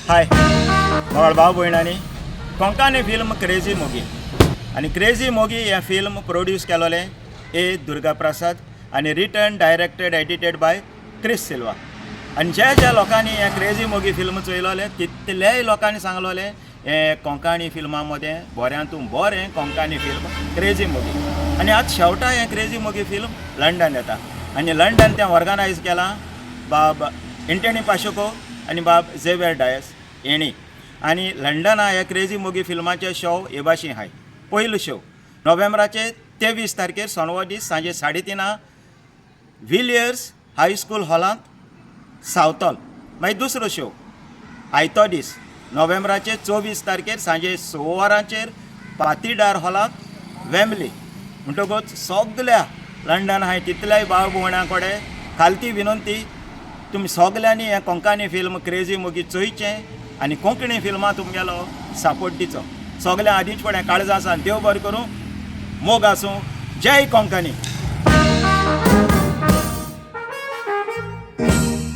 हाय मोगाळ भाव भयणांनी, Konkani film crazy मोगी आनी क्रेजी मोगी हें फिल्म प्रोड्यूस केलोलें ए दुर्गा प्रसाद आनी written, directed, edited by Chris Silva. आनी ज्या ज्या लोकांनी हें क्रेजी मोगी फिल्म चोयलोलें तितल्याय लोकांनी सांगलोलें हें कोंकणी फिल्मां मदें बऱ्यांतून बरें कोंकणी फिल्म क्रेजी मोगी. आनी आतां शेवटा हें क्रेजी मोगी फिल्म लंडन येता आनी लंडन तें ऑर्गनायज केलां बाब एंटनी पाशोको आनी बाब झेवियर डायस हेणी. आनी लंडना ह्या क्रेजी मोगी फिल्माचे शो हे भाशेन आहाय. पयलो शो नोव्हेंबराचे 23 तारखेर सोनवार दीस सांजे 3:30 विलियर्स हायस्कूल हॉलांत सावतॉल. मागीर दुसरो शो आयतो दीस नोव्हेंबराचे 24 तारखेर सांजे 6 वरांचेर पातीडार हॉलांत वेम्बली. म्हणटकूच सगल्या लंडन आहाय तितल्याय भाव भोवण्यां कडेन खालती विनंती, तुमी सगल्यांनी हें कोंकणी फिल्म क्रेजी मोगी चोयचें आनी कोंकणी फिल्मां तुमगेलो सपोर्ट दिचो. सगल्या आदींच फुडें काळजा सावन देव बरें करूं, मोग आसूं, जय कोंकणी.